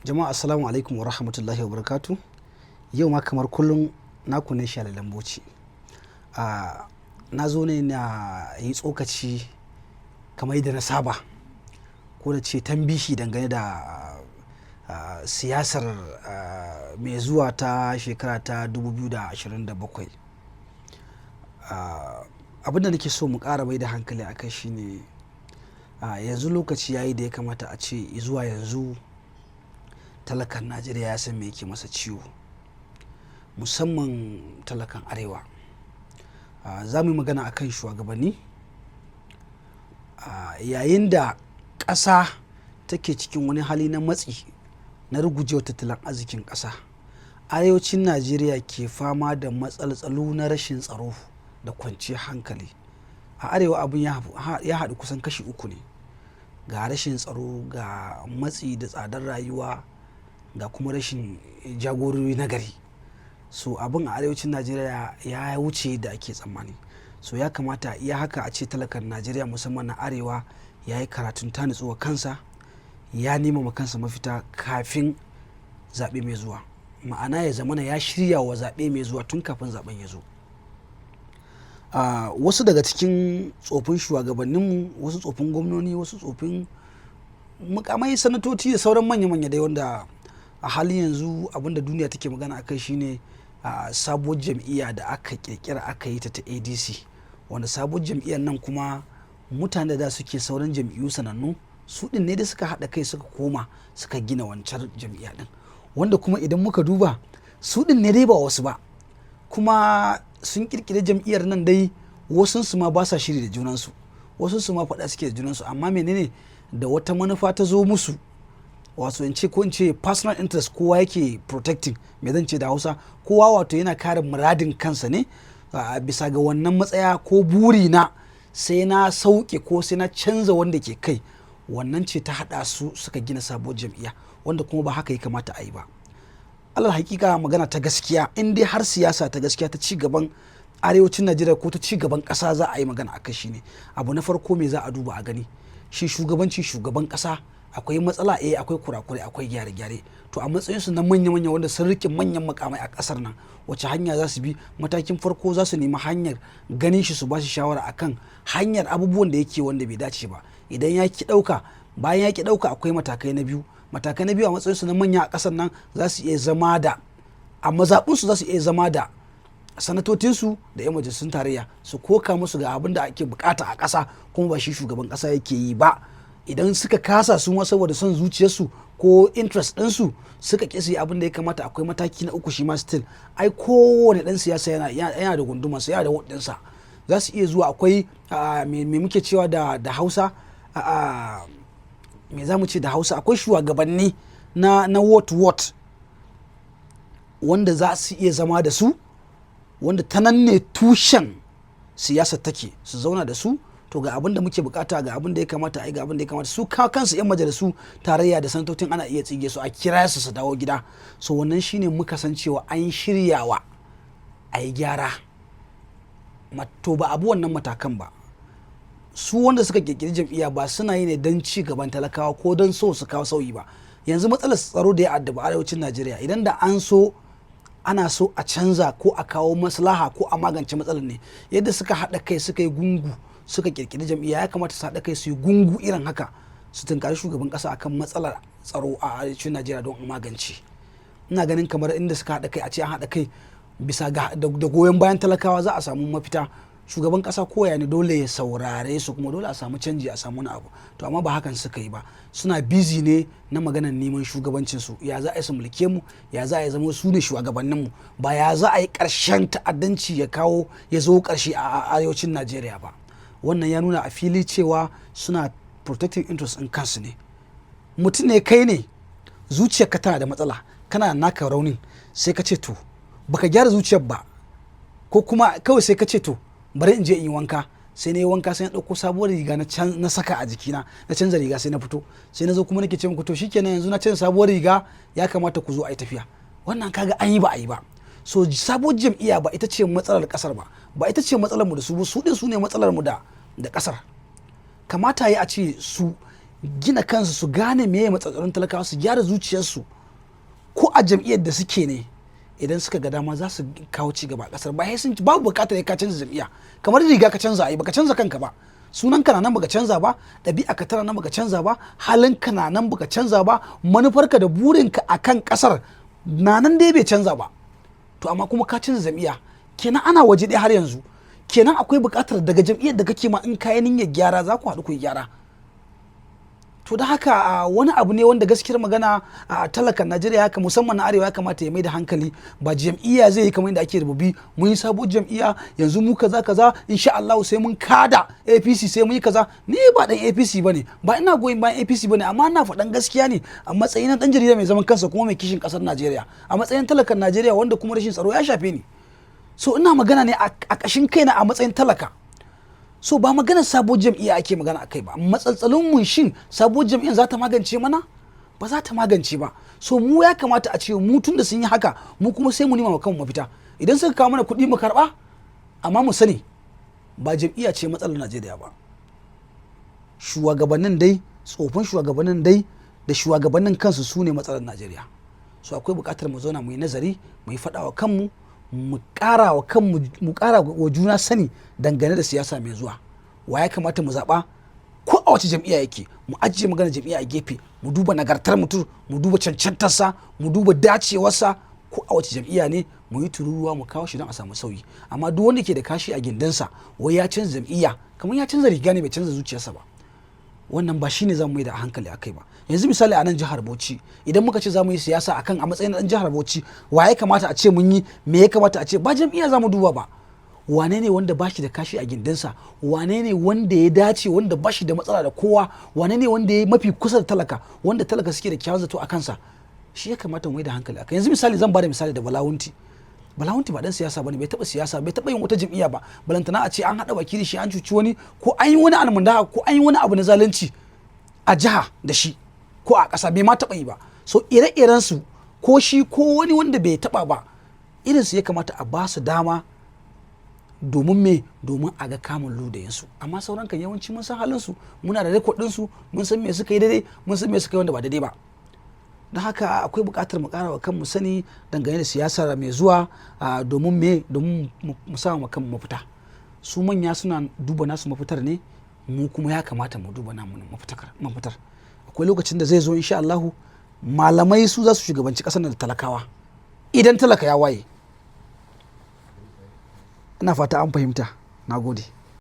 Jama'a, assalamu alaikum wa rahmatullahi wa barakatu. Yau ma kamar kullum, naku ne Shalalan Bauchi. Na zo ne na yi tsokaci kamar yadda na saba, ko da ce tambihi, dangane da siyasar mai zuwa ta shekara ta 2027. Abin da nake so mu ƙara mai da hankali a kai shine yanzu lokaci yayi da ya kamata a ce zuwa yanzu talakan Najeriya ya san me yake masa ciwo, musamman talakan Arewa. Za mu yi magana akan shugabanni yayin da ƙasa take cikin wani hali na matsi na rugujewar tattalin arzikin ƙasa, Arewacin Najeriya ke fama da matsaltsalu na rashin tsaro da kwanciyar hankali. A Arewa abin ya haɗu kusan kashi uku ne: ga rashin tsaro, ga matsi da tsadar rayuwa, ga kuma rashin jagorori na gari. So abin a Arewacin Najeriya ya wuce da ake tsammani. So ya kamata iya haka a ce talakan Najeriya, musamman na Arewa, ya yi karatun ta nutsuwa kansa, ya nema ma kansa mafita kafin zaɓe mai zuwa, ma'ana ya zamana ya shirya wa zaɓe mai zuwa tun kafin zaɓen ya zo. Wasu daga cikin tsofin shugabanninmu, wasu tsofin gwamnoni, wasu tsofin mukamai, sanatoci da sauran manya-manya dai, wanda a halin yanzu abinda duniya take magana akai shine sabuwar jam'iyya da aka kirkira, aka yi ta ta ADC, wanda sabuwar jam'iyyar nan kuma mutane da suke sauran jam'iyyu sanannu, su din ne da suka haɗa kai suka koma suka gina wancan jam'iyya din, wanda kuma idan muka duba su din ne dai ba wasu ba, kuma sun kirkiri jam'iyyar nan dai, wasu su ma ba sa shiri da junansu, wasu su ma faɗa suke da junansu. Amma menene da wata manufa ta zo musu, wato in ce ko in ce personal interest kowa yake protecting, me zan ce da Hausa, kowa wato yana kare muradin kansa ne bisa ga wannan matsaya ko buri na sai na sauke ko sai na canza wanda ke kai. Wannan ce ta haɗa su suka gina sabuwar jam'iyya, wanda kuma ba haka ya kamata a yi ba. Alal hakika, magana ta gaskiya, in dai har siyasa ta gaskiya ta ci gaban Arewacin Najeriya ko ta ci gaban ƙasa za a yi magana a kai, shine abu na farko me za a duba a gani? Shi shugabanci, shugaban ƙasa, akwai matsala? Eh, akwai kurakurai, akwai gyare-gyare. To a matsayin su na manya-manya wanda sun rike manyan mukamai a kasar nan, wace hanya za su bi? Matakin farko, za su nemi hanyar ganin shi, su ba shi shawara akan hanyar abubuwan da yake wanda bai dace ba. Idan ya ki dauka, bayan ya ki dauka, akwai matakai na biyu. Matakai na biyu, a matsayin su na manya a kasar nan, za su iya zama da a mazaɓunsu, za su iya zama da sanatocinsu da 'yan majalisun tarayya, su koka musu ga abin da ake bukata a ƙasa, kuma ba shi shugaban ƙasa yake yi ba. Idan suka kasa su ma saboda son zuciyarsu ko interest ɗinsu, suka ƙi su yi abin da ya kamata, akwai mataki na uku. Shi ma still ai kowane ɗan siyasa yana da gundumarsa, yana da ward ɗinsa. Za su iya zuwa, akwai me muke cewa da Hausa, me za mu ce da Hausa, akwai shugabanni na ward ward wanda za su iya zama da su, wanda ta nan ne tushen siyasar take. Su zauna da su, to ga abin da muke bukata, ga abin da ya kamata a yi, ga abin da ya kamata. Su ka kansu 'yan majalisu tarayya da sanatocin ana iya tsige su, a kira su su dawo gida. So wannan shine muka san cewa an shiryawa a yi gyara. To ba abu wannan matakan ba. Su wanda suka kirkiri jam'iyya ba suna yi ne don ci gaban talakawa ko don so su kawo sauyi ba. Yanzu matsalar tsaro da ya addaba Arewacin Najeriya, idan da an so ana so a canza ko a kawo maslaha ko a magance matsalar ne, yadda suka haɗa kai suka yi gungu suka kirkiri jam'iyya, ya kamata su haɗa kai su yi gungu irin haka su tunkari shugaban ƙasa akan matsalar tsaro a Arewacin Najeriya don a magance. Ina ganin kamar inda suka haɗa kai, a ce an haɗa kai bisa ga da goyon bayan talakawa, za a samu mafita. Shugaban kasa koya ne dole ya saurare su, kuma dole a samu canji, a samu wani abu. To amma ba hakan suka yi ba. Suna busy ne na maganar neman shugabancin su, ya za a yi su mulke mu, ya za a yi zama su ne shugabannin mu, ba ya za a yi karshen ta'addanci ya kawo ya zo karshe a Arewacin Najeriya ba. Wannan ya nuna a fili cewa suna protecting interest in kansu ne. Mutum ne kai ne zuciyarka tana da matsala, kana naka raunin, sai ka ce to baka gyara zuciyar ba, ko kuma kawai sai ka ce to bari in je in yi wanka. Sai na yi wanka, sai na ɗauko sabuwar riga na saka a jikina, na canza riga, sai na fito, sai na zo kuma nake ce muku, to shikenan, yanzu na canza sabuwar riga, ya kamata ku zo a yi tafiya. Wannan kaga an yi ba a yi ba. So sabuwar jam'iyya ba ita ce matsalar kasar ba, ba ita ce matsalar mu da su ba. Su din su ne matsalar mu da kasar. Kamata yi a ce su gina kansu, su gane meye matsatsalun talakawa, su gyara zuciyarsu, ko a jam'iyyar da suke ne, idan suka ga dama za su kawo ci gaba a kasar. Ba sai sun babu bukatar ka canza jam'iyya. Kamar riga ka canza, ai baka canza kanka ba. Sunan ka na nan baka canza ba, ɗabi'a ka tana nan baka canza ba, halin ka na nan baka canza ba, manufarka da burinka akan kasar na nan dai bai canza ba. To amma kuma ka canza jam'iyya, kenan ana waje ɗaya har yanzu. Kenan akwai buƙatar daga jam'iyyar da kake ma, in kayan niyyar gyara, za ku haɗu ku yi gyara. To da haka wani abu ne wanda gaskiyar magana a talakan Najeriya haka, musamman na arewa, ya kamata ya mai da hankali. Ba jam'iyya zai yi kamar yadda ake rububi, mun yi sabuwar jam'iyya yanzu, mu kaza kaza, insha Allah sai mun kada APC, sai mun yi kaza. Ni ba dan APC bane ba, ina goyon bayan APC bane, amma ina faɗan gaskiya ne a matsayin dan jarida mai zaman kansa kuma mai kishin ƙasar Najeriya, a matsayin talakan Najeriya wanda kuma rashin tsaro ya shafe ni. So ina magana ne a ƙashin kaina a matsayin talaka. So ba maganar sabuwar jam'iyya ake magana akai ba. Matsaltsalin mun, shin sabuwar jam'iyyar za ta magance mana? Ba za ta magance ba. So mu ya kamata a ce mu, tun da sun yi haka, mu kuma sai mu nema wa kanmu mafita. Idan suka kawo mana kuɗi, mu karɓa, amma mu sani ba jam'iyya ce matsalar Najeriya ba. Shugabannin dai, tsofin shugabannin dai da shugabannin kansu, su ne matsalar Najeriya. So akwai buƙatar mu zauna mu yi nazari, mu yi faɗa wa kanmu, mu ƙara wa kanmu, mu ƙara wa juna sani dangane da siyasa mai zuwa, wa ya kamata mu zaɓa, ko a wace jam'iyya yake. Mu ajiye magana jam'iyya a gefe, mu duba nagartar mutum, mu duba cancantarsa, mu duba dacewarsa, ko a wace jam'iyya ne, mu yi tururuwa mu kawo shi don a samu sauyi. Amma duk wanda ke da kashi a gindinsa, wai ya canza jam'iyya, kamar ya canza riga ne, bai canza zuciyarsa ba. Wannan ba shine zamu yi da hankali akai ba. Yanzu misali a nan jihar Bauchi, idan muka ce zamu yi siyasa akan a matsayin dan jihar Bauchi, wa ya kamata a ce mun yi, me ya kamata a ce, ba jam'iyya zamu duba ba. Wane ne wanda bashi da kashi a gindinsa? Wane ne wanda ya dace, wanda bashi da matsala da kowa? Wane ne wanda ya mafi kusa da talaka, wanda talaka suke da kyawun zato a kansa? Shi ya kamata mu yi da hankali akai. Yanzu misali, zan bada misali da Bala Wunti. Bala Wunti ba dan siyasa bane, bai taba siyasa, bai taba yin wata jam'iyya ba. Balantana a ce an hada baki da shi an cuci wani, ko an yi wani almunda, ko an yi wani abu na zalunci a jiha da shi ko a ƙasa, bai ma taba yi ba. So ire-iren su, ko shi ko wani wanda bai taba ba, irin su ya kamata a ba su dama. Domin me? Domin a ga kamun ludayinsu. Amma sauran kan yawanci mun san halin su, muna da record din su, mun san me suka yi daidai, mun san me suka yi wanda ba daidai ba. Don haka akwai buƙatar mu ƙara wa kanmu sani dangane da siyasar mai zuwa. Domin me? Domin mu samu kanmu mafita. Su manya suna duba nasu mafitar ne, mu kuma ya kamata mu duba namu mafitar. Akwai lokacin da zai zo, insha Allahu, malamai su za su shugabanci ƙasar da talakawa, idan talaka ya waye. Ina fata an fahimta. Na gode.